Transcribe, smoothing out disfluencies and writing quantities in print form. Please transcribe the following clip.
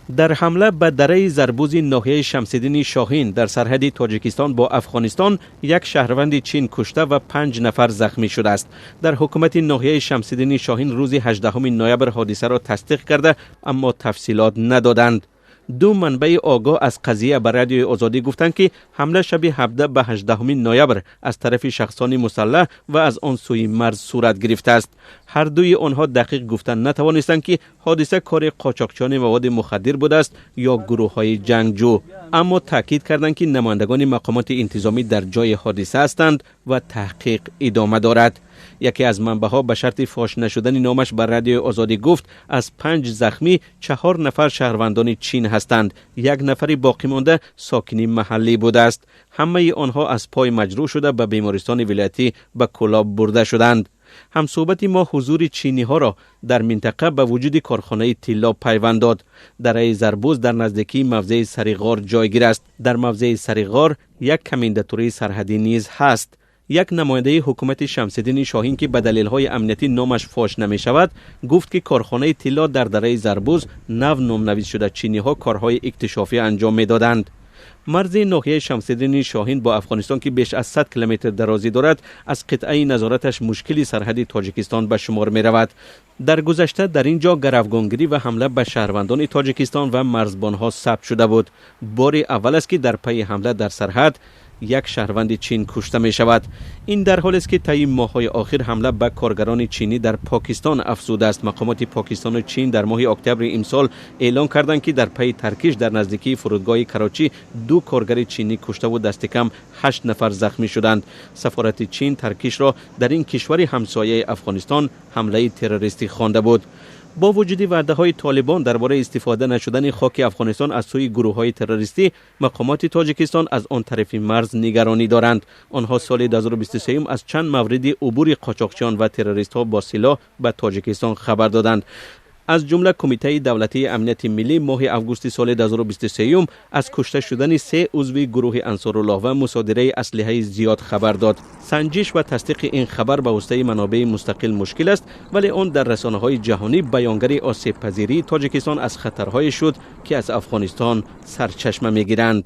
Дар ҳамла ба дараи Зарбузи ноҳияи Шамсиддини Шоҳин дар сарҳади Тоҷикистон бо Афғонистон як шаҳрванди Чин кушта ва 5 нафар захмӣ шудааст. Дар ҳукумати ноҳияи Шамсиддини Шоҳин рӯзи 18 ноябр ҳодисаро тасдиқ карда, аммо тафсилот надоданд. Ду манбаи огоҳ аз қазия ба Радиои Озодӣ гуфтанд, ки ҳамла шаби 17 ба 18 ноябр аз тарафи шахсони мусаллаҳ ва аз он сӯи марз сурат гирифтааст. Ҳар дуи онҳо дақиқ гуфта натавонистанд, ки ҳодиса кори қочоқчиёни маводи мухаддир будааст ё гурӯҳҳои ҷангҷӯ, аммо таъкид карданд, ки намояндагони мақомоти интизомӣ дар ҷои ҳодиса ҳастанд ва таҳқиқ идома дорад. Яке аз манбаъҳо ба шарти фош нашудани номаш ба Радиои Озодӣ гуфт, аз 5 захмӣ 4 нафар шаҳрвандони Чин ҳастанд, як нафари боқимонда сокини маҳаллӣ будааст. Ҳамаи онҳо аз пой маҷрӯҳ шуда ба бемористони вилоятӣ ба Кӯлоб бурда шуданд. Ҳамсӯҳбати мо ҳузури чиниҳоро дар минтақа ба вуҷуди корхонаи тилло пайванд дод. Дараи Зарбуз дар наздикии мавзеи Сариғор ҷойгир аст. Дар мавзеи Сариғор як комендатурии сарҳадӣ низ ҳаст. Як намояндаи ҳукумати Шамсиддини Шоҳин, ки ба далелҳои амниятӣ номаш фош намешавад, гуфт, ки корхонаи тилло дар дараи Зарбуз нав номнавис шуда, чиниҳо корҳои иктишофӣ анҷом медоданд. Марзи ноҳияи Шамсиддини Шоҳин бо Афғонистон, ки беш аз 100 километр дарозӣ дорад, аз қитъаи назораташ мушкили сарҳади Тоҷикистон ба шумор меравад. Дар гузашта дар ин ҷо гаравгонгирӣ ва ҳамла ба шаҳрвандони Тоҷикистон ва марзбонҳо сабт шуда буд. Бори аввал аст, ки дар пайи ҳамла дар сарҳад як шаҳрванди Чин кушта мешавад. Ин дар ҳолест, ки таи моҳҳои охир ҳамла ба коргарони чинӣ дар Покистон афзудааст. Мақомоти Покистону Чин дар моҳи октябри имсол эълон карданд, ки дар пайи таркиш дар наздикии фурудгоҳи Карочӣ 2 коргари чинӣ куштаву дастикам 8 нафар захмӣ шуданд. Сафорати Чин таркишро дар ин кишвари ҳамсояи Афғонистон ҳамлаи террористӣ хонда буд. Бо вуҷуди ваъдаҳои Толибон дар бораи истифода нашудани хоки Афғонистон аз сӯи гурӯҳҳои террористӣ, мақомоти Тоҷикистон аз он тарафи марз нигаронӣ доранд. Онҳо соли 2023 аз чанд мавриди убури қочоқчиён ва террористҳо бо силоҳ ба Тоҷикистон хабар доданд. Аз ҷумла Кумитаи давлатии амнияти миллӣ моҳи августи соли 2023 аз кушта шудани 3 узви гурӯҳи Ансоруллоҳ ва мусодираи аслиҳаи зиёд хабар дод. Санҷиш ва тасдиқи ин хабар ба воситаи манобеи мустақил мушкил аст, вале он дар расонаҳои ҷаҳонӣ баёнгари осебпазирии Тоҷикистон аз хатарҳое шуд, ки аз Афғонистон сарчашма мегиранд.